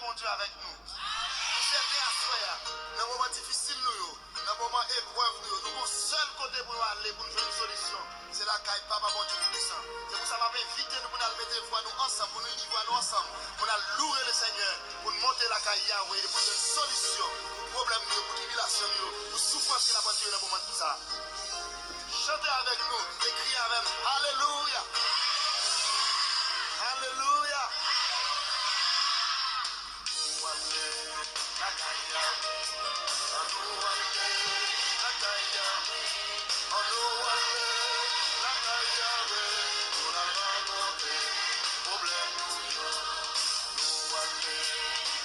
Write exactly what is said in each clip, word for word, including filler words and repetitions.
Bondye avèk nou. Nou sèten aswè a, nan moman difisil nou yo, nan moman eprèv nou yo, nou gon sèl kote pou nou ale pou nou jwenn solisyon. Se lakay Papa Bondye Toupisan. Se pou sa m ap envite nou pou n al mete vwa nou ansanm, pou n ini vwa nou ansanm, pou n al louwe Lesenyè, pou n monte lakay Yawe e pou n jwenn solisyon pou pwoblèm nou yo, pou tribilasyon nou yo, pou soufrans ke n ap andire nan moman sa a. Chante avèk nou e kriye avè m. Alelouya! Alelouya! Annou ale lakay Yawe. Annou ale lakay Yawe. Pou n al rakonte pwoblèm nou yo. Annou ale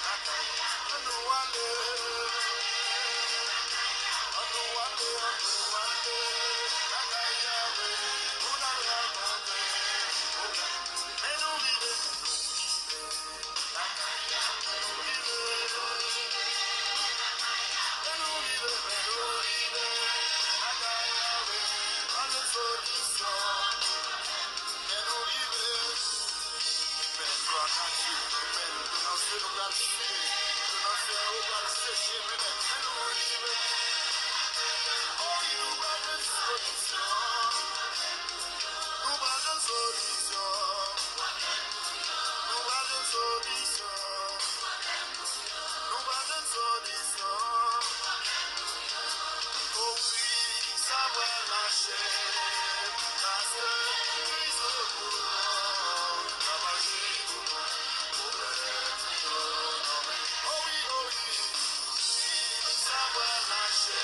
lakay Yawe. Annou ale. Annou ale, annou ale lakay Yawe. Pou n al rakonte pwoblèm nou. Men nou rive. Nou pral jwenn solisyon. Nou pral jwenn solisyon. Nou pral jwenn solisyon. O wi, sa pral mache. Paske Kris okouran, l ap aji pou nou. O wi, o wi. Sa pral mache.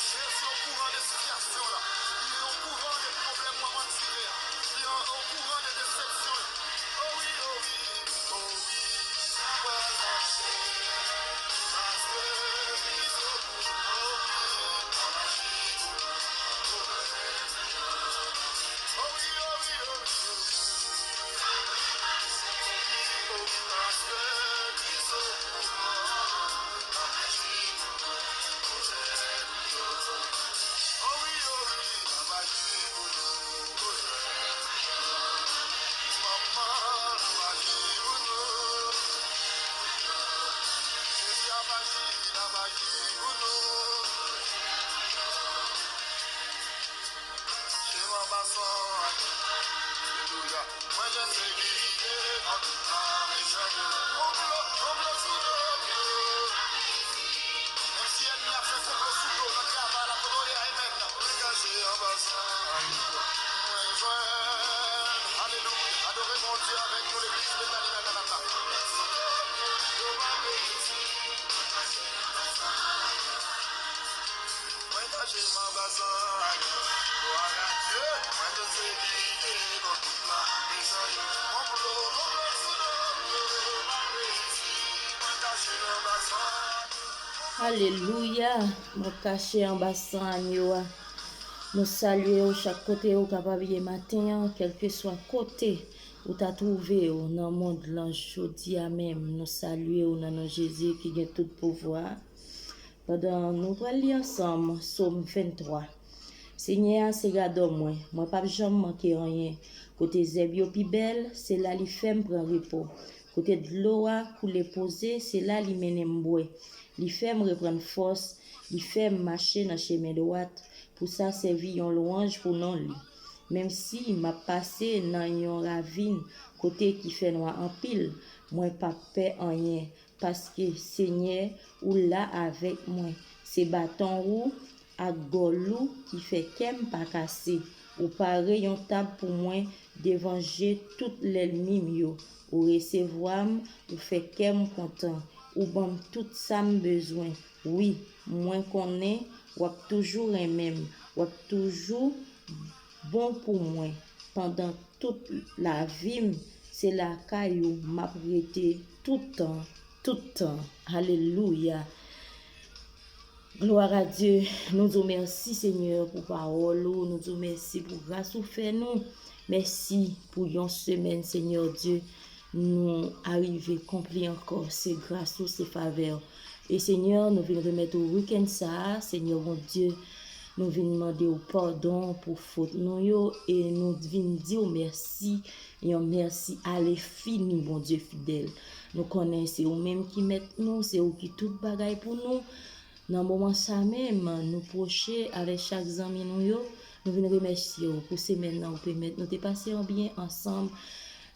Jezi okouran de sitiyasyon w la. Li okouran de pwoblèm w ap andire a. Li okouran de desepsyon yo. O wi, o wi, o wi. Sa pral mache. Paske Kris okouran. O wi, o wi. Anba san anyen. Alelouya. Mwen jwenn sekirite nan tout tan mechan yo. Konplo, konplo sou do m yo. Menm si ènmi ap fè konplo sou do w nan travay la, kote w ye a, amen. Mwen kache anba san anyen. Mwen jwenn. Alelouya. Adore Bondye avèk nou, legliz Betani Maranata. Konplo sou do m yo, yo pa peri. Mwen kache m anba san anyen. Glwa a Dye. Mwen jwenn sekirite kont tout plan mechan yo. Konplo, konplo sou do m yo, yo pa reyisi. Mwen kache m anba san anyen. Alelouya. Mwen kache anba san anyen a. Nou salye w chak kote ou kapab ye maten an, kèlkeswa kote ou ta twouve w nan mond lan jodi a menm. Nou salye w nan non Jezi ki gen tout pouvwa. Pandan nou pral li ansanm Sòm venntwa. Senyè a se gadò mwen, mwen p ap janm manke anyen. Kote zèb yo pi bèl, se la li fè m pran repo. Kote dlo a koule poze, se la li mennen m bwè. Li fè m reprann fòs, li fè m mache nan chemen dwat. Pou sa sèvi yon lwanj pou non li. Menm si m ap pase nan yon ravin kote ki fè nwa anpil, mwen p ap pè anyen. Paske, Senyè, ou la avèk mwen. Se baton ou ak gòl ou ki fè kè m pa kase. Ou pare yon tab pou mwen devan je tout lènmi m yo. Ou resevwa m, ou fè kè m kontan. Ou ban m tout sa m bezwen. Wi, mwen konnen w ap toujou renmen m. W ap toujou bon pou mwen pandan tout lavi m, se lakay ou m ap rete tout tan, tout tan. Alelouya. Glwa a Dye. Nou di w mèsi, Senyè, pou pawòl ou. Nou di w mèsi pou gras ou fè nou. Mèsi pou yon semèn, Senyè Dye. Nou arive konpli ankò. Se gras ou, se favè w. E Senyè, nou vin remèt ou wikenn sa a, Senyè Bondye. Nou vin mande w padon pou fot nou yo e nou vin di w mèsi, yon mèsi alefini, Bondye fidèl. Nou konnen se ou menm ki mèt nou, se ou ki tout bagay pou nou. Nan moman sa menm, nou pwoche avèk chak zanmi nou yo, nou vin remèsye w pou semèn nan ou pèmèt nou te pase an byen ansanm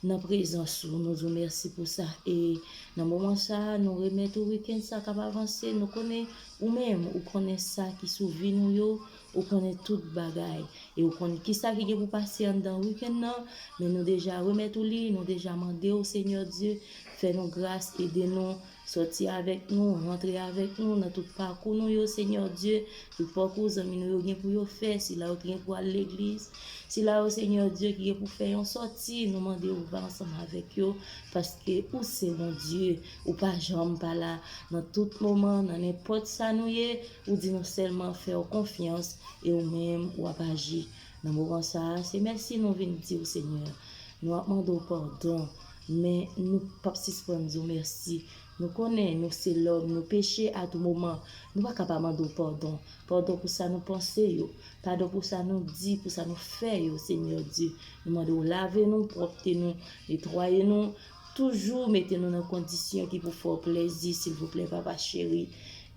nan prezans ou. Nou di w mèsi pou sa. E nan moman sa, nou remèt ou wikenn sa k ap avanse. Nou konnen ou menm, ou konnen sa ki sou vi nou yo, ou konnen tout bagay. E ou konnen kisa ki gen pou pase anndan wikenn nan, men nou deja remèt ou li, nou deja mande w, Senyè Dye, fè nou gras, ede nou, sòti avèk nou, rantre avèk nou nan tout pakou nou yo, Senyè Dye, tout pakou zanmi nou yo gen pou yo fè, sila yo ki gen pou al legliz, sila yo, Senyè Dye, ki gen pou fè yon sòti, nou mande w va ansanm avèk yo, paske ou se Bondye, ou pa janm pa la. Nan tout moman, nan nenpòt sa nou ye, ou di nou sèlman fè w konfyans, e ou menm w ap aji. Nan moman sa a, se mèsi nou vin di w, Senyè. Nou ap mande w padon, men nou p ap sispann di w mèsi. Nou konnen nou se lòm, nou peche a tou moman. Nou pa ka pa mande w padon. Padon pou sa nou panse yo. Padon pou sa nou di, pou sa nou fè yo, Senyè Dye. Nou mande w lave nou, pwòpte nou, netwaye nou. Toujou mete nou nan kondisyon ki pou fè w plezi, silvouplè, Papa cheri.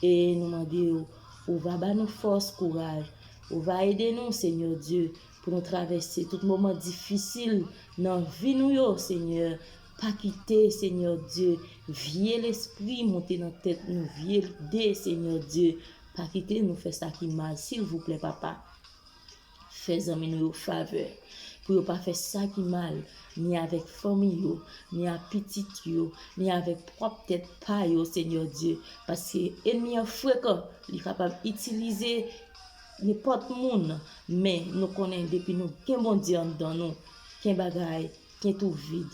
E nou mande w, ou va ba nou fòs, kouraj. Ou va ede nou, Senyè Dye, pou nou travèse tout moman difisil nan vi nou yo, Senyè. Pa kite, Senyè Dye, vye lespri monte nan tèt nou, vye lide, Senyè Dye. Pa kite nou fè sa ki mal, silvouplè, Papa. Fè zanmi nou yo favè, pou yo pa fè sa ki mal, ni avèk fanmi yo, ni ak pitit yo, ni avèk pwòp tèt pa yo, Senyè Dye. Paske ènmi an frekan, li kapab itilize nenpòt moun, men nou konnen depi nou gen Bondye anndan nou, gen bagay, gen twou vid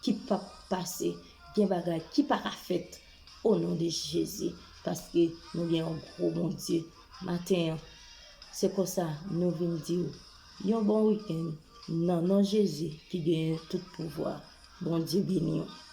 ki p ap pase, gen bagay ki pa ka fèt. O non de Jezi, paske nou gen yon gwo Bondye. Maten an, se konsa nou vin di w, yon bon wikenn, nan non Jezi ki genyen tout pouvwa. Bondye beni w.